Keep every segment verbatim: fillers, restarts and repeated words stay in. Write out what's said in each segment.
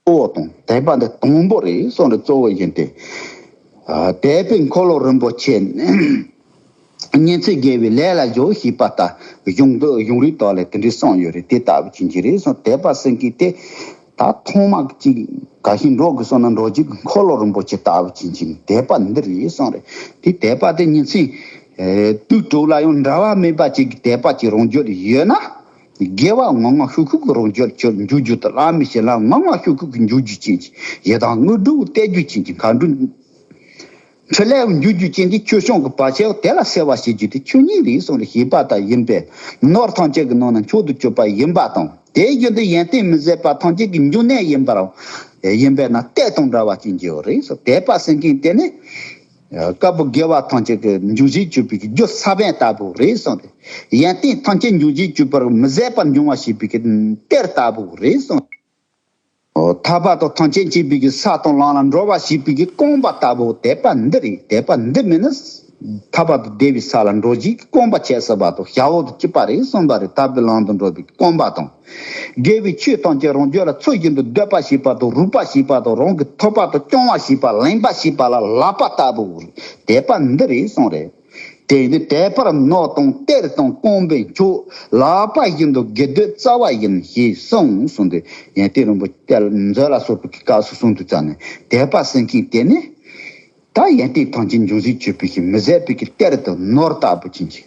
གཙོ་བོ་དང་དད་པ་འདི་དང་པོ་རེད་གསུངས་རེད། གཙོ་བོ་ཡིན་ཏེ། ཨ། དད་པའི་འཁོར་ལོ་རིན་པོ་ཆེ། ཉིན་མཚན་དགེ་བའི་ལས་ལ་སྦྱོར་ཞེས་པ་ལྟར་གཞུང་དུ་གཞུང་རིག་དག་ལས་དེ་འདྲའི་གསུངས་ཡོད་རེད། དེ་ལྟ་བུ་ཅན་གྱི་རེད་གསུངས། དད་པ་ཟེར་མཁན་དེ་ད་ཐོག་མ་གཅིག་ག་ཞིག་འགྲོ་དགོས་གསུངས་ན་འགྲོ་རྒྱུ་གི་འཁོར་ལོ་རིན་པོ་ཆེ་ལྟ་བུ་ཅན་གྱི་དད་པ་འདི་རེད་གསུངས་རེད། དེ་དད་པ་དེ་ཉིན་མཚན་དུས་དྲུག་ལ་ཡང་འབྲལ་བ་མེད་པ་ཅིག་གི་དད་པ་ཅིག་རང་རྒྱུད་ཡོད་ན། དགེ་བ་ངང་ངམ་ཤུགས་ཤུགས་ཀྱིས་རང་རྒྱུད་ལ་འཇུག་རྒྱུ་དང་། ལྷ་མི་ཞིག་ལ་ངང་ངམ་ཤུགས་ཤུགས་ཀྱིས་འཇུག་རྒྱུ་ཅན་གྱི་ཡི་དམ་དངོས་གྲུབ་སྟེར་རྒྱུ་ཅན་གྱི་མཁའ་འགྲོ་འཕྲིན་ལས་འཇུག་རྒྱུ་ཅན་གྱི་ཆོས་སྐྱོང་གི་བར་ཆད་དེ་ལ་སེལ་བ་བྱེད་རྒྱུ་དེ་ཆོས་ཉིད་རེད་གསུངས་རེད། ཞེས་པ་ལྟར་ཡིན་པས་ནོར་ཐམས་ཅད་ཀྱི་ནང་ན་མཆོག་ཏུ་གྱུར་པ་ཡིན་པ་དང་། དེ་བཞིན་དུ་ཡོན་ཏན་མི་ཟད་པ་ཐམས་ཅད་ཀྱི་འབྱུང་གནས་ཡིན་པར་ཡིན་པས་ན་གཏེར་དང་འདྲ་བ་ཅན་གྱི་ཡོད་རེད་གསུངས། དད་པ་ཟེར་མཁན་དེ་ནི། དཀར་པོ་དགེ་བ་ཐམས་ཅད་ཀྱི་འབྱུང་བཞིར་གྱུར་པའི་རྒྱུ་ས་བོན་ལྟ་བུ་རེད་གསུངས་ཏེ། ཡོན་ཏན་ཐམས་ཅད་འབྱུང་བཞིར་གྱུར་པར་མི་ཟད་པར་འབྱུང་བ་བྱེད་པའི་གཏེར་ལྟ་བུ་རེད་གསུངས། ཐར་པ་དང་ཐམས་ཅད་མཁྱེན་པའི་ས་དང་ལམ་ལ་འགྲོ་བ་བྱེད་པའི་རྐང་པ་ལྟ་བུ་དད་པ་འདི་རེད། དད་པ་འདི་མེད་ན་ཐར་པ་དང་བདེ་བའི་ས་ལ་འགྲོ་རྒྱུའི་རྐང་པ་ཆད་ཟིན་པ་དང་ཞབས་འོག་ཏུ་སྐྱིད་པ་རེད་གསུངས་པ་རེད། ཐར་པའི་ལམ་དུ་འགྲོ་བའི་རྐང་པ་དང་། དགེ་བའི་ཆོས་ཐམས་ཅད་རང་རྒྱུད་ལ་ཚུལ་བཞིན་དུ་སྡོད་པ་ཞེས་པ་དང་རུག་པ་ཞེས་པ་དང་རང་གི་ཐོབ་པ་དང་སྐྱོང་བ་ཞེས་པ་ལེན་པ་ཞེས་པ་ལ་བསླབ་པ་ལྟ་བུ་དད་པ་འདི་རེད་གསུངས་རེད། དེ་ནི་དད་པར་ནོར་དང་གཏེར་དང་རྐང་པའི་མཆོག་ལག་པ་བཞིན་དུ་དགེ་འདུན་རྩ་བ་ཡིན་ཞེས་གསུངས་གསུངས་ཏེ། ཡོན་ཏན་རིན་པོ་ཆེ་མཛོད་ལ་སོགས་པའི་སྐབས་སུ་གསུངས་དུས་ཙམ་ནས་དད་པ་ཟེར་མཁན་དེ་ནི། ད་ཡོན་ཏན་ཐམས་ཅད་འབྱུང་བཞིར་གྱུར་པའི་ཞིང་མི་ཟད་པའི་གི་གཏེར་དུ་ནོར་ལྟ་བུ་ཅན་གྱི།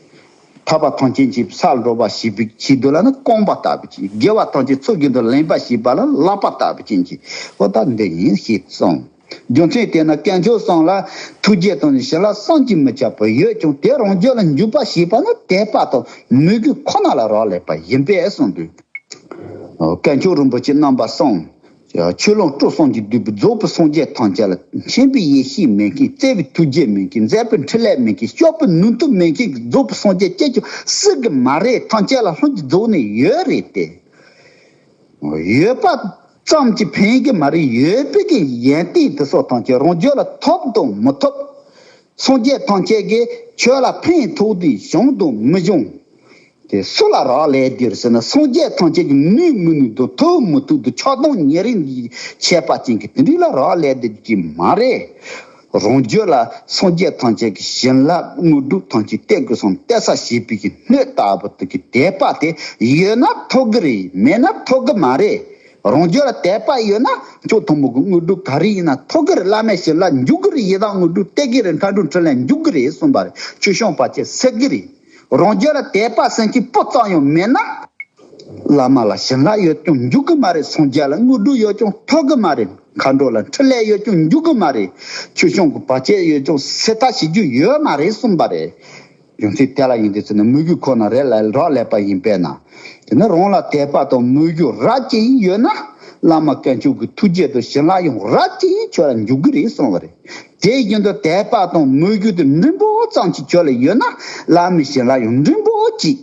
ཐར་པ་ཐམས་ཅད་ཀྱི་ས་ལ་འགྲོ་བ་ཞེས་པའི་ཆེད་དུ་ལ་ནི་རྐང་པ་ལྟ་བུ་ཅན། དགེ་བ་ཐམས་ཅད་ཚུལ་བཞིན་དུ་ལེན་པ་ཞེས་པ་ལ་ལག་པ་ལྟ་བུ་ཅན་གྱི། འོ་ད་འདི་ཡིན་ཞེས་གསུངས། རྒྱུ་མཚན་དེས་ན་དཀོན་མཆོག་གསུམ་ལ་ཐུགས་རྗེ་དང་ནི་ཞི་ལྷག་བསམ་གྱིས་མི་ཁྱབ་པ་ཡོད་ཀྱང་དེ་རང་རྒྱུད་ལ་འཇུག་པ་ཞེས་པ་ནི་དད་པ་དང་མོས་གུས་ཁོ་ན་ལ་རག་ལས་པ་ཡིན་པས་གསུངས་དུས། དཀོན་མཆོག་རིན་པོ་ཆེ་རྣམ་པ་གསུམ། ཆོས་ལོངས་སྤྲུལ་གསུམ་གྱིས་བསྡུས་པའི་རྫོགས་པའི་སངས་རྒྱས་ཐམས་ཅད་ལ་མཁྱེན་པའི་ཡེ་ཤེས་མེད་མཁན། བརྩེ་བའི་ཐུགས་རྗེ་མེད་མཁན། མཛད་པའི་འཕྲིན་ལས་མེད་མཁན། སྐྱོབ་པའི་ནུས་མཐུ་མེད་མཁན་གྱི་རྫོགས་པའི་སངས་རྒྱས་སྐྱེ་རྒྱུ་སྲིད་གི་མ་རེད། ཐམས་ཅད་ལ་ལྷུན་གྱིས་རྫོགས་ནས་ཡོད་རེད་དེ། ཡོད་པ་ཙམ་གྱིས་ཕན་གི་མ་རེད། ཡོད་པའི་གི་ཡོན་ཏན་དེ་སོགས་ཐམས་ཅད་རང་རྒྱུད་ལ་ཐོབ་དང་མི་ཐོབ། སངས་རྒྱས་ཐམས་ཅད་ཀྱིས་ཁྱོད་ལ་ཕན་ཐོགས་ཏེ་བྱུང་དང་མི་བྱུང་། དེ་སུ་ལ་རག་ལས་དེར་ཟེར་ན། སངས་རྒྱས་ཐམས་ཅད་ཀྱི་ནུས་མི་ནུས་དང་ཐུབ་མི་ཐུབ་དང་ཆགས་སྡང་ཉེ་རིང་གི་ཁྱད་པར་ཅན་གྱི་དེ་འདྲ་ལ་རག་ལས་དེ་གི་མ་རེད། རང་རྒྱུད་ལ་སངས་རྒྱས་ཐམས་ཅད་ཀྱི་བྱིན་རླབས་དངོས་གྲུབ་ཐམས་ཅད་གཏེར་གྱི་སོང་གཏད་ས་བྱེད་པའི་གི་སྣོད་ལྟ་བུ་དེ་གི་དད་པ་དེ་ཡོད་ན་ཐོབ་གི་རེད། མེད་ན་ཐོབ་གི་མ་རེད། རང་རྒྱུད་ལ་དད་པ་ཡོད་ན་ཆོས་ཐུན་མོང་གི་དངོས་གྲུབ་ག་རེ་ཡིན་ན་ཐོབ་གི་རེད། བླ་མའི་བྱིན་རླབས་འཇུག་གི་རེད། ཡི་དམ་དངོས་གྲུབ་སྟེར་གི་རེད། མཁའ་འགྲོ་འཕྲིན་ལས་འཇུག་གི་རེད་གསུངས་པ་རེད། ཆོས་སྐྱོང་བར་ཆད་སེལ་གི་རེད། རང་རྒྱུད་ལ་དད་པ་ཟེར་མཁན་སྤུ་ཙམ་ཡང་མེད་ན། བླ་མ་ལ་བྱིན་རླབས་ཡོད་ཀྱང་འཇུག་གི་མ་རེད། སངས་རྒྱས་ལ་དངོས་གྲུབ་ཡོད་ཀྱང་ཐོབ་གི་མ་རེད། མཁའ་འགྲོ་ལ་འཕྲིན་ལས་ཡོད་ཀྱང་འཇུག་གི་མ་རེད། ཆོས་སྐྱོང་གི་བར་ཆད་ཡོད་ཀྱང་སེལ་ཐབས་བྱེད་རྒྱུ་ཡོད་མ་རེད་གསུངས་པ་རེད། རྒྱུ་མཚན་དེ་ལ་ཡིན་དུས་ཚེ་ན་མོས་གུས་ཁོ་ན་རེ་ལ་རག་ལས་པ་ཡིན་པས་ན། དེ་ནི་རང་ལ་དད་པ་དང་མོས་གུས་རབ་ཅིག་ཡོད་ན། བླ་མ་དཀོན་མཆོག་གི་ཐུགས་རྗེ་དང་བྱིན་རླབས་ཡང་རབ་ཅིག་ཁྱོད་ལ་འཇུག་གི་རེད་གསུངས་པ་རེད། དེ་བཞིན་དུ་དད་པ་དང་མོས་གུས་དེ་འབྲིང་པོ་ཙམ་ཅིག་ཁྱོད་ལ་ཡོད་ན། བླ་མའི་བྱིན་རླབས་ཡང་འབྲིང་པོ་ཅིག།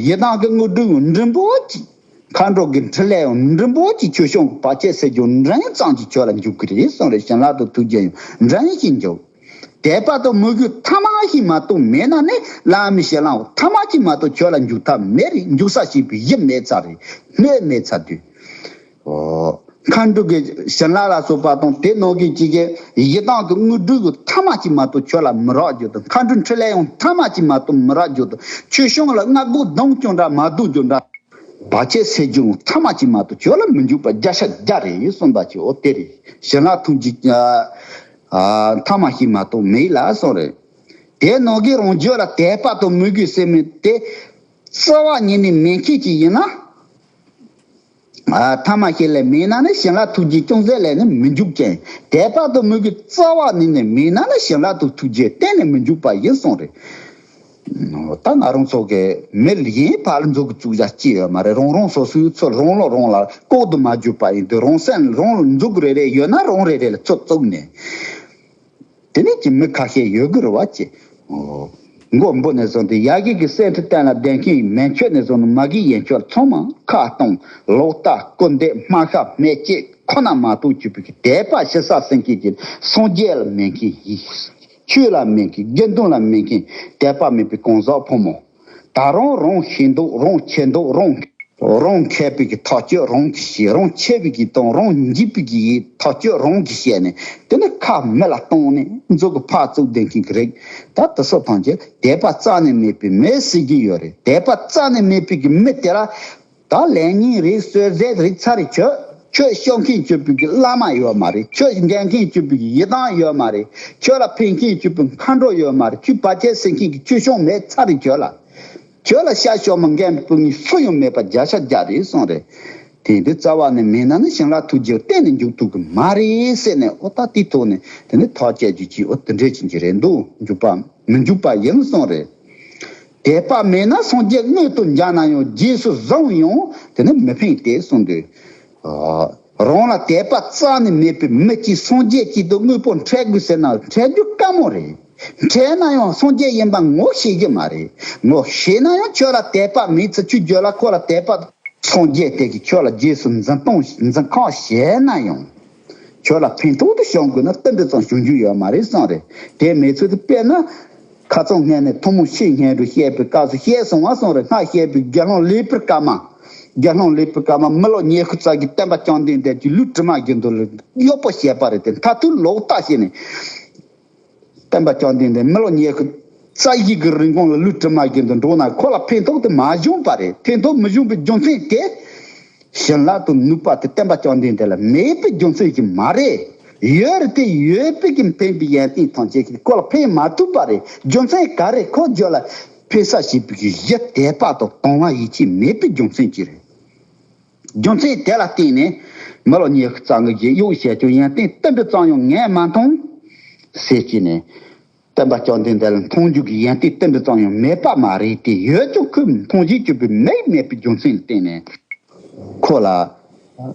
ཡི་དམ་གྱི་དངོས་གྲུབ་ཡང་འབྲིང་པོ་ཅིག། མཁའ་འགྲོ་གི་འཕྲིན་ལས་ཡང་འབྲིང་པོ་ཅིག། ཆོས་སྐྱོང་གི་བར་ཆད་སེལ་རྒྱུ་འབྲིང་ཙམ་ཅིག་ཁྱོད་ལ་འཇུག་གི་རེད་གསུངས་རེད། བྱིན་རླབས་དང་ཐུགས་རྗེ་ཡང་འབྲིང་ཞིག་འཇུག། དད་པ་དང་མོས་གུས་ཐ་མ་ཞིག་མ་གཏོགས་མེད་ན་ནི། བླ་མའི་བྱིན་རླབས་ཐ་མ་ཞིག་མ་གཏོགས་ཁྱོད་ལ་འཇུག་ཐབས་མེད་རེད། འཇུག་ས་ཞེས་པའི་གཞི་མེད་ཚར་རེད། སྣོད་མེད་ཚར་དུས། ཨོ། མཁའ་འགྲོ་གི་བྱིན་རླབས་ལ་སོགས་པ་དང་དེ་ནང་གི་ཅིག་གི་ཡི་དམ་གྱི་དངོས་གྲུབ་ཀྱི་ཐ་མ་ཞིག་མ་གཏོགས་ཁྱོད་ལ་མི་རག་རྒྱུ་དང་། མཁའ་འགྲོའི་འཕྲིན་ལས་ཡང་ཐ་མ་ཞིག་མ་གཏོགས་མི་རག་རྒྱུ་དང་། ཆོས་སྐྱོང་ལ་སྔ་དགོང་སྡང་རྒྱུ་འདྲ་མ་སྡང་རྒྱུ་འདྲ། བར་ཆད་སེལ་རྒྱུ་ཐ་མ་གཅིག་མ་གཏོགས་ཁྱོད་ལ་མི་འཇུག་པ་བརྒྱ་ཆ་བརྒྱ་རེད་གསུངས་པ་ཅིག། འོ་དེ་རེད། བྱིན་རླབས་ཐུགས་རྗེ་ཨ་ཨ་ཐ་མ་གཅིག་མ་གཏོགས་མེད་ལ་གསུངས་རེད། དེ་ནང་གི་རང་རྒྱུད་ལ་དད་པ་དང་མོས་གུས་ཟེར་མི་དེ་རྩ་བ་ཉིད་ནས་མེད་མཁན་ཅིག་ཡིན་ན། ཨ་ཐ་མ་གཅིག་ལས་མེད་ན་ནི་བྱིན་རླབས་ཐུགས་རྗེ་ཅུང་ཟད་ལས་ནི་མི་འཇུག་ཅིང་། དད་པ་དང་མོས་གུས་རྩ་བ་ཉིད་ནས་མེད་ན་ནི་བྱིན་རླབས་དང་ཐུགས་རྗེ་གཏན་ནས་མི་འཇུག་པ་ཡིན་གསུངས་རེད། ད་ང་རང་ཚོ་གི་མི་ལ་ཡིན་ཕར་ལ་འཛུགས་ཀྱི་བཙུགས་བྱ་ཅི་ཡོད་མ་རེད། རང་རང་སོ་སོའི་ཚུལ་རང་ལ་རང་ལ་ལྐོག་ཏུ་མ་གྱུར་པ་ཡིན་དུས། རང་སེམས་རང་ལ་འཛུགས་རེ་རེ་ཡོད་ན་རང་རེ་རེ་ལ་ཚུར་བཙུགས་ནས། དེ་ནས་ཀྱི་མི་ཁ་ཤས་ཡོད་གི་རེད་བ་ཅེ། མགོ་འབུ་ནས་བཟུང་སྟེ་ཡ་གི་གི་སེམས་ཁྲི་གཏན་ལ་ལྡན་མཁན་མན་ཆད་ནས་བཟུང་ནས་མ་གི་ཡན་ཆད་ཚང་མ་ཁ་གཏོང་ལོག་ལྟ་སྐུར་འདེབས་སྨྲ་ཤ་སྨྲས་སྐྱེས་ཁོ་ན་མ་གཏོགས་གྱུར་པའི་གི་དད་པ་ཞི་ས་སེང་གེ་གི་སངས་རྒྱས་ལ་མེད་མཁན་ཡིན། ཆོས་ལ་མེད་མཁན། དགེ་འདུན་ལ་མེད་མཁན། དད་པ་མེད་པའི་གང་ཟག་ཕོ་མོ། ད་རུང་རང་ཤེས་མདོག་རང་ཆེ་མདོག་རང་ རང་མཁས་པའི་གི་ཐག་གཅོད་རང་གིས་བྱེད། རང་ཆེ་བའི་གི་དང་རང་འཇིགས་པའི་གི་ཐག་གཅོད་རང་གིས་བྱས་ནས། དེ་ནི་ཁ་མི་ལ་གཏོང་ནས་མཛུབ་གུ་ཕར་བཙུགས་བསྡད་མཁན་གྱི་རིགས། ད་དེ་ཚོ་ཐམས་ཅད་དད་པ་རྩ་ནས་མེད་པའི་མི་ཟེར་གྱི་ཡོད་རེད། དད་པ་རྩ་ནས་མེད་པའི་གི་མི་དེ་ལ། ད་ལས་ངན་རིགས་གསོད་ཟས་རིགས་ཚར་རེ་ཁྱོད། ཁྱོད་ཤོག་མཁན་གྱུར་པའི་གི་བླ་མ་ཡོད་མ་རེད། ཁྱོད་འགན་མཁན་གྱུར་པའི་གི་ཡི་དམ་ཡོད་མ་རེད། ཁྱོད་ལ་ཕན་མཁན་གྱུར་པའི་མཁའ་འགྲོ་ཡོད་མ་རེད། ཁྱོད་བར་ཆད་སེལ་མཁན་གྱི་ཆོས་སྐྱོང་མེད་ཚར་རེ་ཁྱོད་ལ། ཁྱོད་ལ་ཤ་ཤོར་མ་འགན་པའི་ངས་སུ་ཡང་མེད་པ་བརྒྱ་ཆ་བརྒྱ་རེད་གསུངས་རེད། དེ་འདི་རྩ་བ་ནས་མེད་ན་ནི་ཞིང་ལ་ཐུགས་རྗེ་གཏན་ནས་འཇུག་ཐུབ་ཀྱི་མ་རེད་ཟེར་ནས། ཨོ་ད་དེའི་ཐོག་ནས་དེ་ནི་ཐག་བཅད་རྒྱུ་ཅིག་ཨོ་དེ་འདྲས་ཅིག་གི་རེད་འདུག་འཇུག་པ་མི་འཇུག་པ་ཡིན་གསུངས་རེད། དད་པ་མེད་ན་སངས་རྒྱས་དངོས་དུ་མཇལ་ན་ཡང་རྗེས་སུ་བཟུང་ཡང་དེ་ནི་མི་ཕན་ཏེ་གསུངས་འདུག་ཨ། རང་ལ་དད་པ་རྩ་ནས་མེད་པའི་མི་གཅིག་སངས་རྒྱས་གཅིག་ཏུ་དངོས་པོ་འཕྲད་དགོས་ཟེར་ན་འཕྲད་རྒྱུ་དཀའ་མོ་རེད། འཕྲད་ན་ཡང་སངས་རྒྱས་ཡིན་པ་ངོ་ཤེས་ཀྱི་མ་རེད། ངོ་ཤེས་ན་ཡང་ཁྱོད་ལ་དད་པ་མེད་ཚེ་ཁྱོད་རྒྱུད་ལ་ཁོ་ལ་དད་པ། སངས་རྒྱས་དེ་གིས་ཁྱོད་ལ་རྗེས་སུ་འཛིན་སྟངས་འཛིན་ཁང་བྱས་ན་ཡང་། ཁྱོད་ལ་ཕན་ཐོགས་དུ་བྱུང་དགོས་ན་ཏིལ་འབྲུ་ཙམ་བྱུང་རྒྱུ་ཡོད་མ་རེད་གསུངས་རེད། དེ་མེད་ཚུལ་དུ་དཔེར་ན། ཁ་སང་སྔས་ནས་ཐུན་མོང་ཕྱི་སྙན་དུ་བཤད་པའི་སྐབས་སུ་བཤད་སོང་བ་གསུངས་རེད། སྔར་བཤད་པའི་དགེ་སློང་ལེགས་པར་དཀར་མ། དགེ་སློང་ལེགས་པར་དཀར་མ་མི་ལོ་ཉི་ཤུ་རྩ་གི་སྟོན་པ་བཅོམ་ལྡན་འདས་ཀྱི་ལུས་དྲི་མ་གི་མདོ་ལ་གཡོག་པོ་བྱས་པ་རེད་དེ། མཐར་ཐུག་ལོག་ལྟ་བྱས་ནས། སྟོན་པ་བཅོམ་ལྡན་འདས་མི་ལོ་ཉི་ཤུ་རྩ་བཞི་གི་རིང་གོང་ལ་ལུས་དྲི་མ་གི་མདོ་འགྲོ་ན་ཁོ་ལ་ཕན་ཐོགས་དེ་མ་བྱུང་བ་རེད། ཕན་ཐོགས་མི་བྱུང་བའི་རྒྱུ་མཚན་དེ། བྱིན་རླབས་དང་ནུས་པ་དེ་སྟོན་པ་བཅོམ་ལྡན་འདས་ལ་མེད་པའི་རྒྱུ་མཚན་གྱིས་མ་རེད། ཡོད་རེད་དེ། ཡོད་པའི་གི་ཕན་པའི་ཡོན་ཏན་ཐམས་ཅད་ཀྱིས་ཁོ་ལ་ཕན་མ་ཐུབ་པ་རེད། རྒྱུ་མཚན་ག་རེ། ཁོ་རྒྱུད་ལ་ཕན་ས་བྱེད་པའི་གི་གཞི་དད་པ་དང་དང་བ་ཡིད་ཆེས་མེད་པའི་རྒྱུ་མཚན་གྱིས་རེད། རྒྱུ་མཚན་དེ་ལ་བརྟེན་ནས་མི་ལོ་ཉི་ཤུ་རྩ་ལྔ་གི་གཡོག་བྱས་ཀྱང་ཡོན་ཏན་ཏིལ་འབྲུ་ཙམ་ཡང་ངས་མ་མཐོང་ཟེར་གྱི་ནས། སྟོན་པ་བཅོམ་ལྡན་འདས་ལ་མཐོང་རྒྱུ་གི་ཡོན་ཏན་ཏིལ་འབྲུ་ཙམ་ཡང་མེད་པ་མ་རེད་དེ། ཡོད་ཀྱང་ཁོས་མཐོང་བྱེད་གྱུར་པའི་མིག་མེད་པའི་རྒྱུ་མཚན་ལ་བརྟེན་ནས། ཁོ་ལ་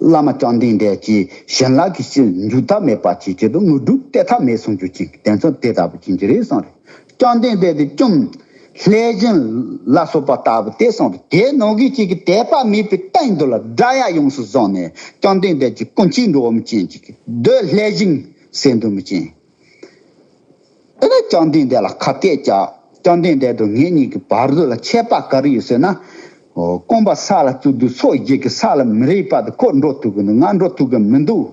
བླ་མ་བཅོམ་ལྡན་འདས་ཀྱི་བྱིན་རླབས་ཀྱི་ཕྱིར་འཇུག་ཐབས་མེད་པ་བྱེད་ཀྱི་འདུག་དངོས་གྲུབ་སྟེར་ཐབས་མེད་གསུང་རྒྱུ་ཅིག་དོན་ཚན་དེ་ལྟ་བུ་ཅན་གྱི་རེད་གསུངས་རེད། བཅོམ་ལྡན་འདས་དེ་བཅོམ་ལྷས་བྱིན་ལ་སོགས་པ་ལྟ་བུ་དེ་གསུངས་རེད། དེ་ནང་གི་གཅིག་གི་དད་པ་མེད་པའི་སྟེང་དུ་ལ་དགྲ་ཡ་ཡོངས་སུ་བཟུང་ནས་བཅོམ་ལྡན་འདས་ཀྱི་སྐུ་མཆེད་འགྲོ་བ་མི་ཅན་གཅིག་གི་གདོད་ལྷས་བྱིན་ཟེར་འདུག་མི་ཅན། དེ་ནས་བཅོམ་ལྡན་འདས་ལ་ཁ་གཏད་བཅག་བཅོམ་ལྡན་འདས་དང་ངེད་གཉིས་ཀྱི་བར་དུ་ལ་ཁྱད་པར་ག་རེ་ཡོད་ཟེར་ན། ཨོ། རྐང་པ་ས་ལ་བཙུགས་དུས་སོ་བཞི་གི་ས་ལ་མི་རེག་པ་དེ་ཁོ་འགྲོ་ཐུབ་ཀྱི་འདུག་ང་འགྲོ་ཐུབ་ཀྱི་མི་འདུག་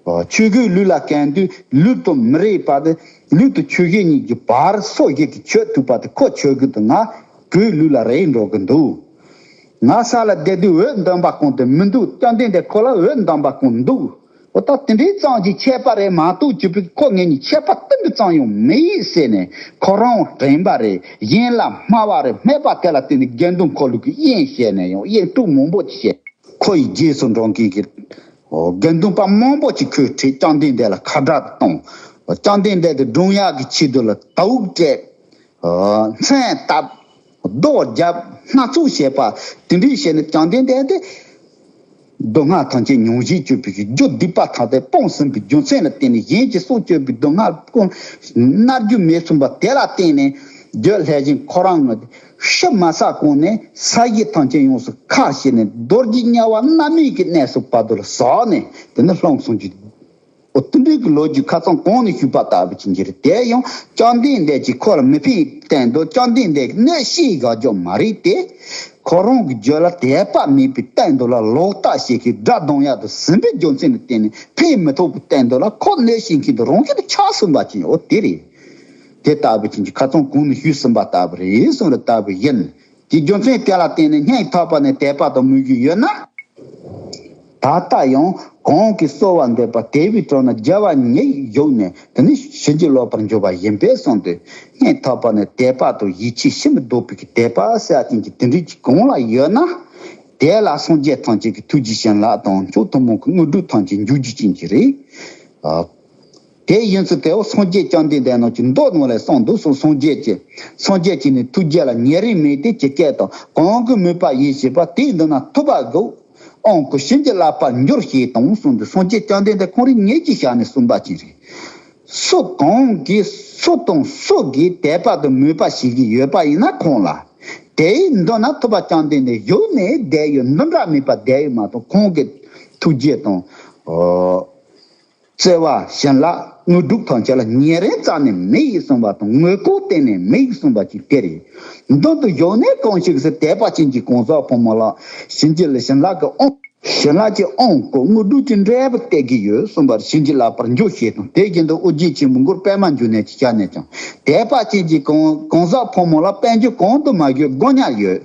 ཨོ། ཆོས་གོས་ལུས་ལ་གྱོན་དུས་ལུས་དང་མི་རེག་པ་དེ་ལུས་དང་ཆོས་གོས་གཉིས་ཀྱི་བར་སོ་བཞི་གིས་ཆོད་ཐུབ་པ་དེ་ཁོ་ཆོད་ཀྱི་འདུག་ང་གོས་ལུས་ལ་རེག་འགྲོ་གི་འདུག་ང་ས་ལ་བསྡད་དུས་འོད་འདམ་པ་གང་དེ་མི་འདུག་བཅོམ་ལྡན་འདས་ཁོ་ལ་འོད་འདམ་པ་གང་འདུག་ཨོ། ད་དེ་འདྲའི་ཙམ་གྱི་ཁྱད་པར་རེད་མ་གཏོགས་གཅིག་པུ་ཁོ་ངེད་གཉིས་ཁྱད་པར་ཏིལ་འབྲུ་ཙམ་ཡང་མེད་ཟེར་ནས་ཁོ་རང་དྲན་པ་རེད། གཞན་ལ་སྨྲ་བ་རེད། སྨྲས་པ་དེ་ལ་བརྟེན་ནས་དགེ་འདུན་འཁོར་ལོ་གི་དབྱེན་བྱས་ནས་ཡང་དབྱེན་དཀྲུག་མང་པོ་ཅིག་བྱས། ཁོ་ཡི་རྗེས་སུ་འབྲང་མཁན་གྱི་དགེ་འདུན་པ་མང་པོ་ཅིག་ཁོས་ཁྲིད། བཅོམ་ལྡན་འདས་ལ་ཁ་བརྡ་བཏང་། བཅོམ་ལྡན་འདས་དེ་སྒྲུང་ཡག་གི་ཆེད་དུ་ལ་དྭ་བུ་སྤྲད། མཚན་བཏབ། རྡོ་བརྒྱབ། སྣ་ཚོགས་བྱས་པ་དེ་འདྲའི་བྱས་ནས་བཅོམ་ལྡན་འདས་དེ། སྡུག་བསྔལ་ཐམས་ཅད་མྱོང་བྱེད་སྤྱོད་པའི་རྒྱུ་སྡིག་པ་ཐམས་ཅད་སྤངས་ཟིན་པའི་རྒྱུ་མཚན་ལ་བརྟེན་ནས་གཞན་གྱི་སྲོག་གཅོད་པའི་སྡུག་བསྔལ་ཀུན་མནར་རྒྱུ་མེད་སོང་བ་དེ་ལ་བརྟེན་ནས་རྒྱུད་ལྷས་བྱིན་ཁོ་རང་ངི་ཤི་མ་ཚར་གོང་ནས་ས་གཞི་ཐམས་ཅད་ཡོངས་སུ་ཁ་ཕྱེ་ནས་རྡོ་རྗེ་དམྱལ་བ་མནར་མེད་ཀྱི་གནས་སུ་བར་དོ་ལ་ཟགས་ནས་དེ་ནས་ལྷུང་སོང་གི། ཨོ། དེ་འདྲའི་གི་ལོ་རྒྱུས་ཁ་སང་གོང་ནས་ཞུས་པ་ལྟ་བུ་ཅིག་གྱུར་རེད། དེ་ཡང་བཅོམ་ལྡན་འདས་ཀྱིས་ཁོ་ལ་མི་ཕན་སྟེང་དུ་བཅོམ་ལྡན་འདས་ཀྱིས་གནོད་བྱེད་བཞག་རྒྱུ་མ་རེད་དེ། ཁོ་རང་གི་རྒྱུད་ལ་དད་པ་མེད་པའི་སྟེང་དུ་ལ་ལོག་ལྟ་བྱེད་མཁན་དགྲ་གདོང་ཡག་ཏུ་ཟིན་པའི་རྒྱུ་མཚན་ལ་བརྟེན་ནས་ཕན་མི་ཐོགས་པའི་སྟེང་དུ་ལ་ཁོ་གནོད་བྱེད་མཁན་དུ་རང་བཞིན་དུ་ཆགས་ཟིན་པ་ཅིག་ཨོ་དེ་རེད། དེ་ལྟ་བུ་ཅིག་གྱུར་ཁ་སང་གོང་ནས་ཞུས་ཟིན་པ་ལྟ་བུ་རེད་གསུངས་རེད། ལྟ་བུ་ཡིན། དེ་རྒྱུ་མཚན་དེ་ལ་བརྟེན་ནས་སྙིང་ཐག་པ་ནས་དད་པ་དང་མོས་གུས་ཡོད་ན། ད་ལྟ་ཡང་གང་གིས་གསོལ་བ་འདེབས་པ་དེ་བས་དྲག་ན་རྒྱལ་བ་ཉིད་བཞུགས་ནས་དེ་ནི་ཕྱིན་ཅི་ལོག་པར་འགྱུར་བ་ཡིན་པས་གསུངས་ཏེ། སྙིང་ཐག་པ་ནས་དད་པ་དང་ཡིད་ཆེས་ཤིན་ཏུ་ལྡོག་པའི་གི་དད་པ་ཟེར་བ་ཅན་གྱི་དེ་འདྲའི་ཅིག་གང་ལ་ཡོད་ན། དེ་ལ་སངས་རྒྱས་ཐམས་ཅད་ཀྱི་ཐུགས་རྗེ་བྱིན་རླབས་དང་མཆོག་ཐུན་མོང་གི་དངོས་གྲུབ་ཐམས་ཅད་འཇུག་རྒྱུ་ཅན་གྱི་རེད། ཨ། དེ་ཡིན་ཚུལ་དེའོ་སངས་རྒྱས་བཅོམ་ལྡན་འདས་རྣམས་ཀྱི་མདོ་ནང་ལས་གསུངས་འདུག་གསུངས། སངས་རྒྱས་ཀྱི། སངས་རྒྱས་ཀྱིས་ནི་ཐུགས་རྗེ་ལ་ཉེ་རིང་མེད་དེ་ཇི་སྐད་དུ། གང་གིས་མོས་པ་ཡིད་བྱེད་པ། དེའི་མདུན་ན་ཐུབ་པ་དགོས། དབང་བསྐུར་བྱིན་གྱིས་བརླབ་པར་འགྱུར་ཞེས་དང་གསུངས་ཏེ། སངས་རྒྱས་བཅོམ་ལྡན་འདས་ཁོང་རང་ཉིད་ཀྱིས་ཞལ་ནས་གསུངས་པ་ཅིག་རེད། སུ་གང་གིས་སུ་དང་སུ་གིས་དད་པ་དང་མོས་པ་བྱེད་ཀྱི་ཡོད་པ་ཡིན་ན་ཁོང་ལ། དེའི་མདུན་ན་ཐུབ་པ་བཅོམ་ལྡན་འདས་བཞུགས་ནས་བསྡད་ཡོད། འདི་འདྲ་མེད་པར་བསྡད་ཡོད་མ་གཏོགས་ཁོང་གི་ཐུགས་རྗེ་དང་། ཨོ། བརྩེ་བ་བྱིན་རླབས་དངོས་གྲུབ་ཐམས་ཅད་ལ་ཉེ་རིང་རྩ་ནས་མེད་གསུངས་པ་དང་། དངོས་པོ་གཏན་ནས་མེད་གསུངས་པ་ཅིག་དེ་རེད། མདུན་དུ་བཞུགས་ནས་གང་ཞིག་སུ་དད་པ་ཅན་གྱི་གང་ཟག་ཕོ་མོ་ལ། བྱིན་གྱིས་བརླབས་བྱིན་རླབས་ཀྱི་དབང་། བྱིན་རླབས་ཀྱི་དབང་བསྐུར་དངོས་གྲུབ་ཀྱི་འབྲས་བུ་སྟེར་གྱི་ཡོད་གསུངས་པར་བྱིན་གྱིས་བརླབ་པར་འགྱུར་ཞེས་དང་། དེ་བཞིན་དུ་ཨོ་རྒྱན་ཆེན་པོ་མགུར་པདྨ་འབྱུང་གནས་ཀྱི་ཞལ་ནས་ཀྱང་། དད་པ་ཅན་གྱི་གང་གང་ཟག་ཕོ་མོ་ལ་དཔལ་འབྱོར་གང་དུ་མ་བཞུགས་དགོས་ཉག་ཡོད།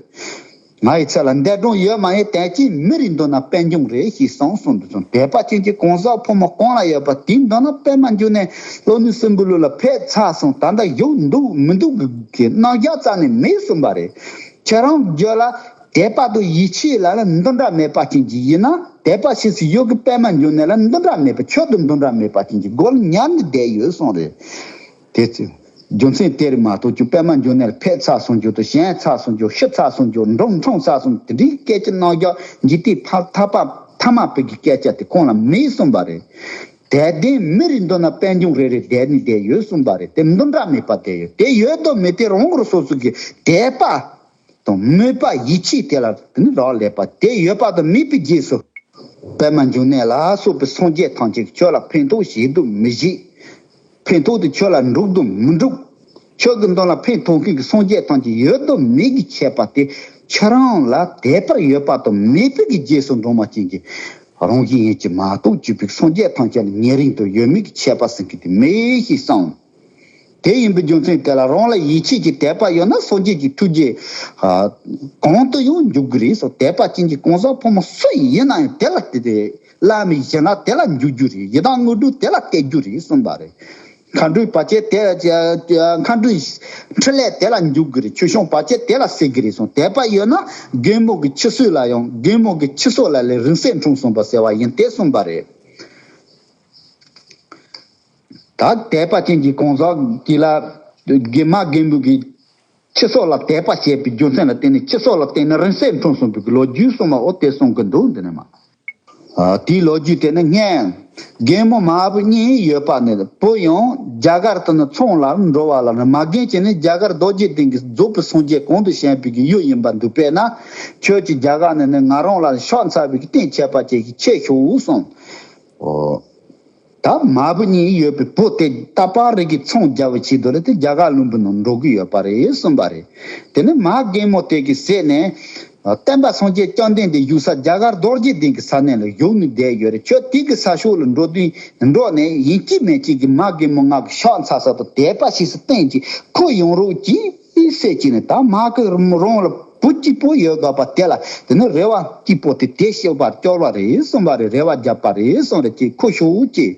ང་ཡི་ཚེ་ལ་འདས་གྲོངས་ཡོད་མ་ཡིན། དལ་གྱིས་མི་རེའི་མདུན་ན་དཔལ་འབྱོར་རེ་ཞིག་སོང་གསུངས་འདུག་ཙང་། དད་པ་ཅན་གྱི་གང་ཟག་ཕོ་མོ་གང་ལ་ཡོད་པ་དེའི་མདུན་ན་པདྨ་འབྱུང་གནས་ལྷོ་ནུབ་སྲིན་པོའི་ལུགས་ལ་ཕེབས་ཚར་སོང་། ད་ལྟ་བཞུགས་འདུག་མི་འདུག་གི་རྣམ་གཞག་རྩ་ནས་མེད་གསུངས་པ་རེད། ཁྱེད་རང་རྒྱུད་ལ་དད་པ་དང་ཡིད་ཆེས་ལ་ལ་འདི་འདྲ་མེད་པ་ཅན་གྱི་ཡིན་ན། དད་པ་ཞེས་སུ་ཡོད་ཀྱི་པདྨ་འབྱུང་གནས་ལ་འདི་འདྲ་མེད་པ། ཁྱོད་དང་འདི་འདྲ་མེད་པ་ཅན་གྱི་སྒོ་ལ་ཉར་ནས་བསྡད་ཡོད་གསུངས་རེད། དེ་ཚེ། རྒྱུ་མཚན་དེར་མ་གཏོགས་ཀྱི་པདྨ་འབྱུང་གནས་ལ་ཕེབས་ཚར་སོང་རྒྱུ་དང་། བཞེངས་ཚར་སོང་རྒྱུ། ཤི་ཚར་སོང་རྒྱུ། འགྲོ་འཁྲུངས་ཚར་སོང་རྒྱུ། དེ་འདྲའི་སྐད་ཆ་རྣམ་གཞག་འཇིག་རྟེན་ཕ་ཐ་པ་ཐ་མ་པའི་གི་སྐད་ཆ་དེ་ཁོང་ལ་མེད་གསུངས་པ་རེད། དད་ལྡན་མི་རེའི་མདུན་ན་དཔལ་འབྱོར་རེ་རེ་བསྡད་ནས་བསྡད་ཡོད་གསུངས་པ་རེད། དེ་འདི་འདྲ་མེད་པ་བསྡད་ཡོད། དེ་ཡོད་དོ་མེད་དེ་རང་གི་སོ་སོ་གི་དད་པ་དང་མོས་པ་ཡིད་ཆེས་དེ་ལ་དེ་ནི་རག་ལས་པ་དེ་ཡོད་པ་དང་མེད་པའི་རྗེས་སུ། པདྨ་འབྱུང་གནས་ལ་སོགས་པའི་སངས་རྒྱས་ཐམས་ཅད་ཀྱིས་ཁྱོད་ལ་ཕན་ཐོགས་བྱེད་དམ་མི་བྱེད། ཕན་ཐོགས་དེ་ཁྱོད་ལ་འགྲུབ་དམ་མི་འགྲུབ། ཁྱོད་ཀྱི་མདུན་ལ་ཕན་ཐོགས་མཁན་གྱི་སངས་རྒྱས་ཐམས་ཅད་ཡོད་དམ་མེད་ཀྱི་ཁྱད་པར་དེ། ཁྱེད་རང་ལ་དད་པར་ཡོད་པ་དང་མེད་པའི་གི་རྗེས་སུ་འགྲོ་མ་ཅན་གྱི་རང་བཞིན་ཡིན་གྱི་མ་གཏོགས་བཅུ་པའི་སངས་རྒྱས་ཐམས་ཅད་ལ་ཉེ་རིང་དུ་ཡོད་མེད་ཀྱི་ཁྱད་པར་ཟེར་མཁན་དེ་མེད་ཞེས་གསུངས། དེ་ཡིན་པའི་རྒྱུ་མཚན་དེ་ལ་རང་ལ་ཡིད་ཆེས་ཀྱི་དད་པ་ཡོད་ན་སངས་རྒྱས་ཀྱི་ཐུགས་རྗེ་གང་དུ་ཡང་འཇུག་གི་རེད་གསུངས། དད་པ་ཅན་གྱི་གང་ཟག་ཕོ་མོ་སུ་ཡིན་ན་ཡང་དེ་ལ་དེ་དེ་བླ་མའི་ཞལ་སྔ་དེ་ལ་འཇུག་རྒྱུ་རེད། ཡི་དམ་དངོས་གྲུབ་དེ་ལ་སྟེར་རྒྱུ་རེད་གསུངས་པ་རེད། མཁའ་འགྲོའི་བར་ཆད་དེ། མཁའ་འགྲོའི་འཕྲིན་ལས་དེ་ལ་འཇུག་གི་རེད། ཆོས་སྐྱོང་བར་ཆད་དེ་ལ་སེལ་གི་རེད་གསུངས། དད་པ་ཡོད་ན་རྒན་མོ་གི་ཁྱི་སོ་ལ་ཡང་། རྒན་མོ་གི་ཁྱི་སོ་ལ་ལས་རིང་བསྲེལ་འཁྲུངས་གསུངས་པ་ཟེར་བ་ཡིན་ཏེ་གསུངས་པ་རེད། ད་དད་པ་ཅན་གྱི་གང་ཟག་གི་ལ་རྒན་མ་རྒན་མོ་གི་ཁྱི་སོ་ལ་དད་པ་བྱས་པའི་རྒྱུ་མཚན་ལ་བརྟེན་ནས་ཁྱི་སོ་ལ་བརྟེན་ནས་རིང་བསྲེལ་འཁྲུངས་གསུངས་པའི་ལོ་རྒྱུས་གསུངས་པ་འོ་དེ་གསུང་གི་འདུག་འདི་ནས་མ། ཨ། དེའི་ལོ་རྒྱུས་དེ་ནི་སྔོན། རྒན་མོ་མ་བུ་གཉིས་ཡོད་པ་ནི་བུ་ཡང་རྒྱ་གར་དུ་ནི་ཚོང་ལ་འགྲོ་བ་ལ་ནི་མ་རྒན་གྱིས་ནི་རྒྱ་གར་རྡོ་རྗེ་གདན་གྱི་རྫོགས་པའི་སངས་རྒྱས་གོང་དུ་བཞེངས་པའི་གི་ཡུལ་ཡིན་པར་འདུག་པས་ན། ཁྱོད་ཀྱིས་རྒྱ་གར་ནས་ནི་ང་རང་ལ་ཕྱག་འཚལ་བའི་གི་རྟེན་ཁྱད་པར་ཅན་ཞིག་ཕྱེ་ཤོག་གསུངས། ཨོ། ད་མ་བུ་གཉིས་ཡོད་པའི་བུ་དེ་ད་པར་རི་གི་ཚོང་རྒྱག་པའི་ཆེད་དུ་ལ་དེ་རྒྱ་གར་ལུང་པ་ནང་འགྲོ་གི་ཡོད་པ་རེད་གསུངས་པ་རེད། དེ་ནས་མ་རྒན་མོ་དེ་གིས་ཟེར་ནས། བསྟན་པ་སངས་རྒྱས་བཅོམ་ལྡན་འདས་བཞུགས་ས་རྒྱ་གར་རྡོ་རྗེ་གདན་གྱི་ས་གནས་ལ་བཞུགས་ནས་བསྡད་ཡོད་རེད། ཁྱོད་དེ་གི་ས་ཕྱོགས་ལ་འགྲོ་དུས་འགྲོ་ནས་ཡིན་གཅིག་མིན་གཅིག་གི་མ་རྒན་མོ་ང་གི་ཕྱག་འཚལ་ས་དང་དད་པ་ཞིག་སུ་བསྟན་གྱིས་ཁུར་ཡོང་རོགས་གྱིས་ཟེར་གྱིས་ནས། ད་མ་གི་རང་ལ་བུ་གཅིག་པོ་ཡོད་དགོས་པ་དེ་ལ་དེ་ནི་རེ་བ་གཅིག་པོ་དེ་དེ་ཤོད་པར་སྐྱོར་བ་རེད་གསུངས་པ་རེད། རེ་བ་བརྒྱབ་པ་རེད་གསུངས་རེད། ཅེས་ཁུར་ཤོག་ཅེས།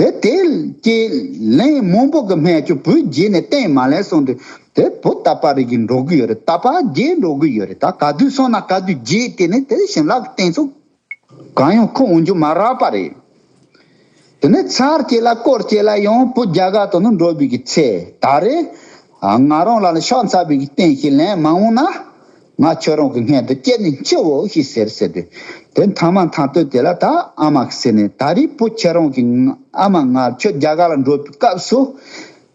དེ་དེ་ཀྱི་ལན་མང་པོ་གི་སྨྲས་ཀྱང་བུ་རྗེས་ནས་གཏན་མ་ལེན་སོང་དུས། དེ་བུ་ད་པར་རི་གི་འགྲོ་གི་ཡོད་རེད། ད་པར་རྗེས་འགྲོ་གི་ཡོད་རེད། ད་ག་དུས་སོང་ན་ག་དུས་རྗེས་དེ་ནི་དེ་བྱིན་རླབས་ཀྱི་རྟེན་ཚོ་གང་ཡང་ཁུར་འོང་རྒྱུ་མ་རག་པ་རེད། དེ་ནས་ཚར་གཅིག་ལ་སྐོར་གཅིག་ལ་ཡང་བུ་རྒྱ་གར་དུ་ནི་འགྲོ་བའི་གི་ཚེ་ད་རེས་ང་རང་ལ་ནི་ཕྱག་འཚལ་བའི་གི་རྟེན་ཞིག་ལེན་མ་འོང་ན། ང་ཁྱོད་རང་གི་སྔོན་དུ་སྐྱེས་ནས་འཆི་འོ་ཞེས་ཟེར་ཟེར་ཏེ། དེ་མཐའ་མ་མཐའ་སྟོད་དེ་ལ་ད་ཨ་མ་གིས་ཟེར་ནས། ད་རེས་བུ་ཁྱེད་རང་གི་ཨ་མ་ང་ཁྱོད་རྒྱ་གར་ལ་འགྲོ་བའི་སྐབས་སུ།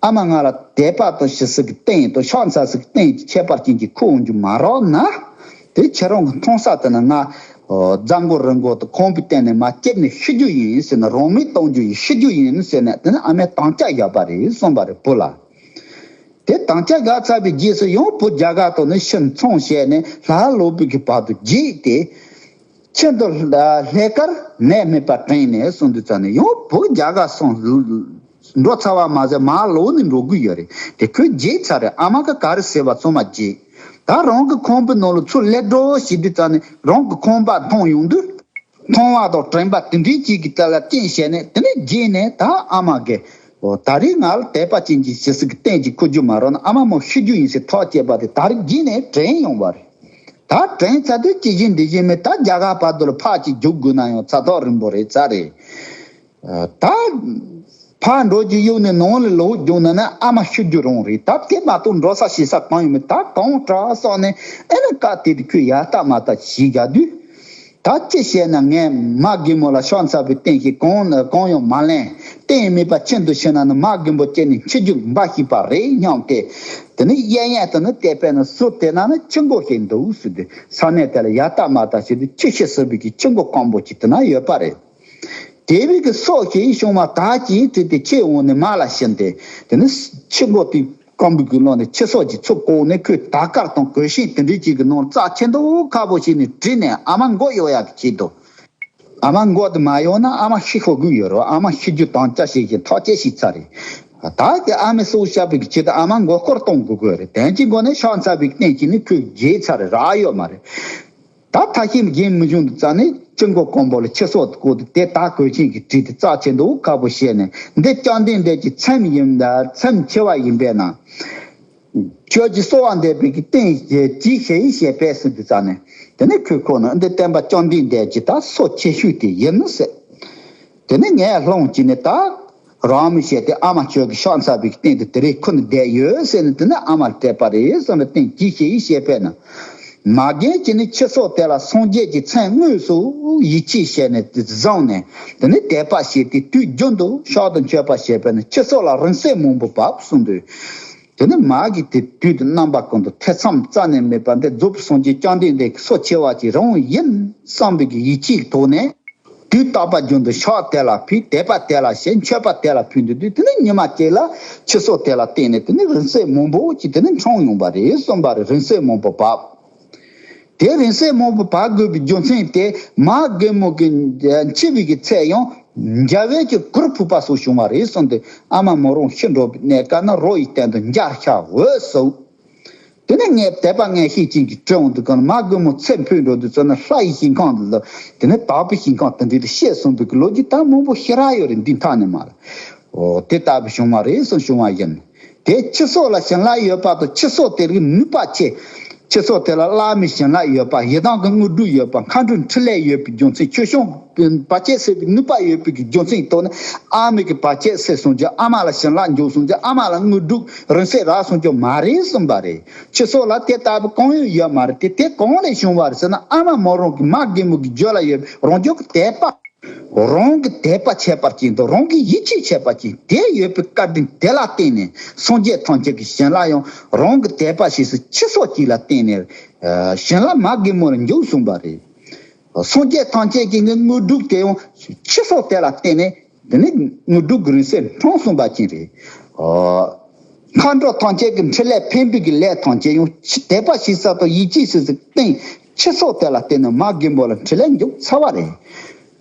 ཨ་མ་ང་ལ་དད་པ་དང་ཞུ་གསོལ་གྱི་རྟེན་དང་ཕྱག་འཚལ་གསོལ་གྱི་རྟེན་གྱི་ཁྱད་པར་ཅན་གྱི་ཁུར་འོང་རྒྱུ་མ་རག་ན། དེ་ཁྱེད་རང་གི་མཐོང་ས་དེ་ན་ང་རྫ་མགོ་རི་མགོ་དང་ཁང་པའི་སྟེང་ནས་མར་སྐྱེས་ནས་ཤི་རྒྱུ་ཡིན་ཟེར་ནས། རང་མེད་གཏོང་རྒྱུ་ཡིན། ཤི་རྒྱུ་ཡིན་ཟེར་ནས་དེ་ནས་ཨ་མས་དམ་བཅའ་བཞག་པ་རེད་གསུངས་པ་རེད་བུ་ལ། དེ་དམ་བཅའ་བཞག་ཚར་བའི་རྗེས་སུ་ཡང་བུ་རྒྱ་གར་དུ་ནི་ཕྱིར་ཚོང་བྱས་ནས་ལྷ་ལོག་པའི་གི་བར་དུ་བརྗེད་དེ། ཁྱིམ་དུ་ལྷས་སྐལ་ནད་མེད་པར་དྲན་ནས་གསུངས་དུས་ཙམ་ནས་ཡང་བུ་རྒྱ་གར་སོང་འགྲོ་ཚར་བ་མ་ཟད་མར་ལོག་ནས་འགྲོ་གི་ཡོད་རེད། དེ་ཁོས་བརྗེད་ཚར་རེད། ཨ་མ་གིས་ག་རེ་ཟེར་བ་ཚང་མ་བརྗེད། ད་རང་གི་ཁང་པའི་ནང་ལ་ཚུར་སླེབས་འགྲོ་ཞེས་དུས་ཙམ་ནས་རང་གི་ཁང་པ་མཐོང་ཡོང་དུས། མཐོང་བ་དང་དྲན་པ་དེ་འདྲའི་ཅིག་གི་རྩ་ལ་བརྟེན་བྱས་ནས། དེ་ནས་བརྗེད་ནས་ད་ཨ་མ་གིས་ཨོ་ད་རེས་ང་ལ་དད་པ་ཅན་གྱི་ཞུ་གསོལ་གྱི་རྟེན་ཅིག་ཁུར་རྒྱུ་མ་རག་ན་ཨ་མ་མོ་ཤི་རྒྱུ་ཡིན་ཟེར་ཐག་བཅད་པ་དེ་ད་རེས་བརྗེད་ནས་དྲན་ཡོང་བ་རེད། ད་དྲན་ཚར་དུས་ཅི་བཞིན་འདི་བཞིན་མིན། ད་རྒྱ་གར་བར་དུ་ལ་ཕར་ཅིག་རྒྱུག་དགོས་ན་ཡང་ཚ་ཐག་རིང་པོ་རེད་ཚར་རེད། ད་ཕར་འགྲོ་རྒྱུ་གཡུག་ནས་ནང་ལ་ལོག་རྒྱུག་ན་ན་ཨ་མ་ཤི་རྒྱུ་རང་རེད། ད་དེ་མ་གཏོགས་འགྲོ་ས་ཤི་ས་གང་ཡོད་མེད། ད་གང་དྲག་སོང་ནས་ཨེ་ནི་བཀའ་དེ་དུས་ཁོས་ཡ་ལྟ་མ་ལྟ་ཞིག་བཞག་དུས། ད་ཅི་བྱས་ན་ངས་མ་རྒན་མོ་ལ་ཕྱག་འཚལ་བའི་རྟེན་ཞིག་གང་གང་ཡང་མ་ལེན། རྟེན་མེད་པ་ཁྱིམ་དུ་ཕྱིན་ན་ནི་མ་རྒན་པོ་སྐྱེས་ནས་འཆི་རྒྱུ་འབའ་ཞིག་པ་རེད་སྙམ་སྟེ། དེ་ནི་གཡས་གཡོན་དུ་ནི་བལྟས་པས་ན་ཟུར་དེ་ན་ནི་ཁྱི་མགོ་ཞིག་འདུག་ཟེར་ཏེ་ས་གནས་དེ་ལ་ཡ་ལྟ་མ་ལྟ་བྱས་ཏེ་ཁྱི་ཤི་ཟིན་པའི་གི་ཁྱི་མགོ་སྐམ་པོ་ཅིག་དེ་ན་ཡོད་པ་རེད། དེ་བས་ཀྱི་སྲོག་ཞེས་བྱུང་བ་དག་ཅིག་བྲིས་ཏེ་ཁྱེར་འོངས་ནས་མ་ལ་བྱིན་ཏེ། དེ་ནི་ཁྱི་མགོ་དེ་རྐང་པའི་གུ་ལོག་ནས་ཁྱི་སོགས་ཀྱི་ཚུར་བཀོག་ནས། ཁོས་དར་དཀར་དང་གོས་ཆེན་དེ་འདྲའི་ཅིག་གི་ནང་རྩ་ཆེ་མདོག་ཁ་པོ་བྱས་ནས་བྲིས་ནས་ཨ་མ་མགོ་གཡོག་ཡག་གི་ཆེད་དུ། ཨ་མ་མགོ་དེ་མ་གཡོག་ན་ཨ་མ་ཤི་ཤོར་གི་ཡོད་རེད། ཨ་མ་ཤི་རྒྱུ་དམ་བཅའ་བྱས་ཤིང་ཐག་བཅད་བྱས་ཚར་རེད། ད་དེ་ཨ་མའི་སྲོག་བསྐྱབ་པའི་ཆེད་དུ་ཨ་མ་མགོ་སྐོར་གཏོང་དགོས་ཀྱི་རེད། དོན་གྱི་སྒོ་ནས་ཕྱག་འཚལ་བའི་རྟེན་གྱིས་ནི་ཁོས་བརྗེད་ཚར་རེད། རག་ཡོད་མ་རེད། ད་ཐ་ཤིང་རྒན་མི་གཞུང་དུ་བཙལ་ནས་ཁྱི་མགོ་རྐང་པོ་ལ་ཁྱི་སོགས་བཀོག་སྟེ། དེ་དག་གོས་ཆེན་གྱིས་བྲིས་ཏེ་རྩ་ཆེ་མདོག་ཁ་པོ་བྱས་ནས། འདི་བཅོམ་ལྡན་འདས་ཀྱི་ཚེམས་ཡིན་ད། ཚེམས་ཆེ་བ་ཡིན་པས་ན། ཁྱོད་ཀྱིས་གསོལ་བ་འདེབས་པའི་གི་རྟེན་གྱི་ཞལ་ཡིན་ཞེས་པས་ཟེར་དུས་ཙ་ནས། དེ་ནས་ཁོས་ཁོ་ན་འདི་བསྟན་པ་བཅོམ་ལྡན་འདས་ཀྱི་ད་སྲོག་ཆེ་ཤོས་དེ་ཡིན་ཟེར། དེ་ནས་ངས་སློང་བྱས་ནས་ད་རང་མི་བྱས་ཏེ་ཨ་མ་ཁྱོད་ཀྱི་ཕྱག་འཚལ་བའི་གི་རྟེན་དུ་དེ་རིང་ཁུར་ནས་བསྡད་ཡོད་ཟེར་ནས། དེ་ནས་ཨ་མ་ལ་སྤྲད་པ་རེད་གསུངས་ནས། རྟེན་གྱི་ཞལ་ཡིན་ཞེས་པས་ན། མ་རྒན་གྱིས་ནི་ཁྱི་སོགས་དེ་ལ་སངས་རྒྱས་ཀྱི་མཚན་དངོས་སུ་ཡིད་ཆེས་བྱས་ནས་བཟུང་ནས། དེ་ནས་དད་པ་བྱས་ཏེ་དུས་རྒྱུན་དུ་ཕྱག་ཏུ་མཆོད་པ་བྱས་པས་ན་ཁྱི་སོགས་ལ་རིང་བསྲེལ་མང་པོ་བབས་གསུངས་དུས། དེ་ནས་མ་གིས་དེ་དུས་དུ་རྣམ་པ་ཀུན་ཏུ་ཐེ་ཚོམ་རྩ་ནས་མེད་པ། འདི་རྫོགས་པའི་སངས་རྒྱས་བཅོམ་ལྡན་འདས་ཀྱི་སྲོག་ཆེ་བ་ཅིག་རང་ཡིན་བསམ་པའི་གི་ཡིད་ཆེས་ཀྱི་ཐོག་ནས། དུས་རྟག་པར་རྒྱུན་དུ་ཕྱག་དེ་ལ་ཕུལ། དད་པ་དེ་ལ་བྱས། མཆོད་པ་དེ་ལ་ཕུལ་འདུག་དུས། དེ་ནས་ཉི་མ་གཅིག་ལ་ཁྱི་སོགས་དེ་ལ་བརྟེན་ནས་དེ་ནས་རིང་བསྲེལ་མང་པོ་ཅིག་དེ་ནས་འཁྲུངས་ཡོང་བ་རེད་གསུངས་པ་རེད། རིང་བསྲེལ་མང་པོ་བབས། དེ་རིང་བསྲེལ་མང་པོ་བབས་དགོས་པའི་རྒྱུ་མཚན་དེ། མ་རྒན་མོ་གི་འཆི་བའི་གི་ཚེ་ཡང་འཇའ་འོད་ཀྱི་གུར་ཕུབ་པ་སོགས་བྱུང་བ་རེད་གསུངས་ཏེ། ཨ་མ་མོ་རང་ཤི་འགྲོ་བའི་གནས་སྐབས་ན་རོ་ཡི་སྟེང་དུ་འཇའ་ཤར་འོད་གསལ། དེ་ནས་ངས་དད་པ་ངེས་ཤེས་ཅན་གྱིས་དྲི་འོང་དུས་གང་ལ། མ་རྒན་མོ་ཚེ་འཕོས་འགྲོ་དུས་ཙམ་ན་ལྷ་ཡི་ཞིང་ཁམས་ལ། དེ་ནས་དག་པའི་ཞིང་ཁམས་དེ་འདྲ་དུ་གཤེགས་གསུངས་པའི་གི་ལོ་རྒྱུས་ད་མང་པོ་ཞེ་དྲག་ཡོད་རེད། འདི་མཐའ་ནས་མ་རེད། འོ་དེ་ལྟ་བུ་བྱུང་བ་རེད་གསུངས་བྱུང་བ་ཡིན། དེ་ཁྱི་སོགས་ལ་བྱིན་རླབས་ཡོད་པ་དང་། ཁྱི་སོགས་དེ་རིགས་ནུས་པ་ཆེ། ཁྱི་སོགས་དེ་ལ་བླ་མའི་བྱིན་རླབས་ཡོད་པ། ཡི་དམ་གྱི་དངོས་གྲུབ་ཡོད་པ། མཁའ་འགྲོའི་འཕྲིན་ལས་ཡོད་པའི་རྒྱུ་མཚན། ཆོས་སྐྱོང་བར་ཆད་སེལ་བའི་ནུས་པ་ཡོད་པའི་གི་རྒྱུ་མཚན་ཐོག་ནས། ཨ་མའི་གི་བར་ཆད་སེལ་སོང་རྒྱུ། ཨ་མ་ལ་བྱིན་རླབས་འཇུག་སོང་རྒྱུ། ཨ་མ་ལ་དངོས་གྲུབ་རིང་བསྲེལ་རག་སོང་རྒྱུ་མ་རེད་གསུངས་པ་རེད། ཁྱི་སོགས་ལ་དེ་ལྟ་བུ་གང་ཡང་ཡོད་མ་རེད། དེ་དེ་གང་ལས་བྱུང་བ་རེད་ཟེར་ན། ཨ་མ་མོ་རང་གི་མ་རྒན་མོ་གི་རྒྱུད་ལ་ཡོད་པའི་རང་རྒྱུད་ཀྱི་དད་པ། རང་གི་དད་པ་ཁྱད་པར་ཅན་དང་། རང་གི་ཡིད་ཆེས་ཁྱད་པར་ཅན་དེ་ཡོད་པའི་བཀའ་དྲིན་དེ་ལ་བརྟེན་ནས། སངས་རྒྱས་ཐམས་ཅད་ཀྱི་བྱིན་རླབས་ཡང་རང་གི་དད་པ་ཞེས་སུ་ཁྱི་སོགས་ཅིག་ལ་བརྟེན་ནས། ཨ་བྱིན་རླབས་མ་རྒན་མོ་ལ་འཇུག་གསུངས་པ་རེད། སངས་རྒྱས་ཐམས་ཅད་ཀྱི་ནི་དངོས་གྲུབ་དེ་ཡང་ཁྱི་སོགས་དེ་ལ་བརྟེན་ནས། དེ་ནི་དངོས་གྲུབ་ཀྱི་རིང་བསྲེལ་འཁྲུངས་གསུངས་པ་ཅན་རེད། ཨ་མཁའ་འགྲོ་ཐམས་ཅད་ཀྱི་འཕྲིན་ལས། ཕན་པའི་གི་ལས་ཐམས་ཅད་ཡང་ཁྱི། དད་པ་ཞེས་བྱ་དང་ཡིད་ཆེས་ཞེས་བྱའི་རྟེན་ཁྱི་སོགས་དེ་ལ་བརྟེན་ནས་མ་རྒན་མོ་ལ་འཕྲིན་ལས་འཇུག་ཚར་བ་རེད།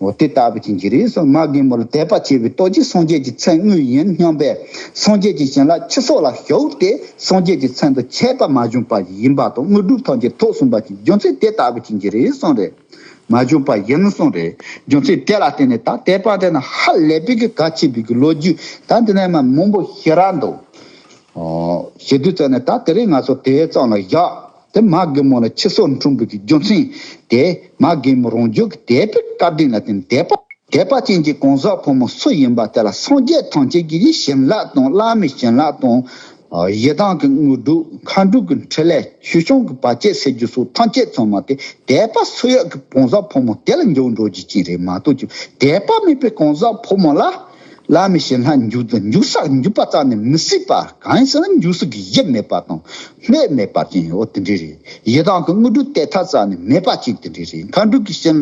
འོ་དེ་ལྟ་བུ་ཅན་གྱི་རེད་གསུངས། མ་རྒན་མོ་ལ་དད་པ་བྱས་པའི་སྟོབས་ཀྱིས་སངས་རྒྱས་ཀྱི་མཚན་དངོས་ཡིན་སྙམ་པའི་སངས་རྒྱས་ཀྱི་བྱིན་རླབས་ཁྱི་སོགས་ལ་ཞུགས་ཏེ། སངས་རྒྱས་ཀྱི་མཚན་དང་ཁྱད་པར་མ་བྱུང་བ་ཡིན་པ་དང་། དངོས་གྲུབ་ཐམས་ཅད་ཐོབ་གསུངས་པ་ཅན་རྒྱུ་མཚན་དེ་ལྟ་བུ་ཅན་གྱི་རེད་གསུངས་རེད། མ་བྱུང་བ་ཡིན་གསུངས་རེད། རྒྱུ་མཚན་དེ་ལ་བརྟེན་ནས་ད་དད་པ་དེ་ནི་ཧ་ལས་པའི་གི་གལ་ཆེ་བའི་གི་ལོ་རྒྱུས་ད་འདི་ནས་མ་མང་པོ་ཞེ་དྲག་འདུག། ཨོ་ཞེ་དུས་ཙམ་ནས་ད་དེ་རིང་ང་ཚོ་དེའི་ཙམ་ལ་བཞག། དེ་མ་རྒན་མོ་ལ་ཁྱི་སོགས་འཁྲུངས་པའི་གི་རྒྱུ་མཚན་དེ། མ་རྒན་མོ་རང་རྒྱུད་ཀྱི་དད་པའི་བཀའ་དྲིན་ལ་བརྟེན་དད་པ། དད་པ་ཅན་གྱི་གང་ཟག་ཕོ་མོ་སུ་ཡིན་པ་དེ་ལ་སངས་རྒྱས་ཐམས་ཅད་ཀྱི་བྱིན་རླབས་དང་། བླ་མའི་བྱིན་རླབས་དང་། ཡི་དམ་གྱི་དངོས་གྲུབ། མཁའ་འགྲོ་གི་འཕྲིན་ལས། ཆོས་སྐྱོང་གི་བར་ཆད་སེལ་རྒྱུ་སོགས་ཐམས་ཅད་ཚང་མ་དེ་དད་པ་སུ་ཡོད་ཀྱི་གང་ཟག་ཕོ་མོ་དེ་ལ་འཇུག་འགྲོ་རྒྱུ་ཅན་རེད་མ་གཏོགས། ཀྱི་དད་པ་མེད་པའི་གང་ཟག་ཕོ་མོ་ལ་བླ་མའི་བྱིན་རླབས་འཇུག་འཇུག་ས་འཇུག་པ་རྩ་ནས་མི་སྲིད་པ། གང་ཡིན་ཟེར་ན་འཇུག་ས་གི་གཞི་མེད་པ་དང་སྨོས་མེད་པ་ཅན། འོ་དེ་འདྲ་རེད། ཡི་དམ་གྱི་དངོས་གྲུབ་སྟེར་ཐབས་རྩ་ནས་མེད་པ་ཅན་དེ་འདྲ་རེད། མཁའ་འགྲོ་གི་བྱིན་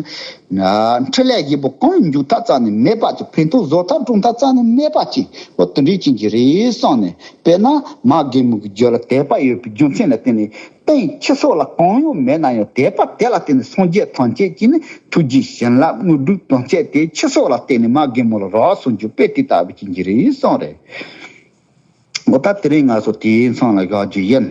འཕྲིན་ལས་བཞི་པོ་གང་ཡང་འཇུག་ཐབས་རྩ་ནས་མེད་པ་ཅིག། ཕན་ཐོགས་བཟོ་ཐབས་སྤྲོད་ཐབས་རྩ་ནས་མེད་པ་ཅིག། འོ་དེ་འདྲའི་ཅན་གྱི་རེད་གསུངས་ནས། དཔེར་ན་མ་རྒན་མོ་གི་རྒྱུད་ལ་དད་པ་ཡོད་པའི་རྒྱུ་མཚན་ལ་བརྟེན་ནས། རྟེན་ཁྱི་སོགས་ལ་གང་ཡང་མེད་ན་ཡང་། དད་པ་དེ་ལ་བརྟེན་ནས་སངས་རྒྱས་ཐམས་ཅད་ཀྱི་ནི་ཐུགས་རྗེའི་བྱིན་རླབས་དངོས་གྲུབ་ཐམས་ཅད་དེ་ཁྱི་སོགས་ལ་བརྟེན་ནས་མ་རྒན་མོ་ལ་རག་སོང་རྒྱུ་དཔེ་དེ་ལྟ་བུ་ཅན་གྱི་རེད་གསུངས་རེད། འོ་ད་དེ་རིང་ང་ཚོ་དེའི་མཚམས་ལ་བཞག་རྒྱུ་ཡིན།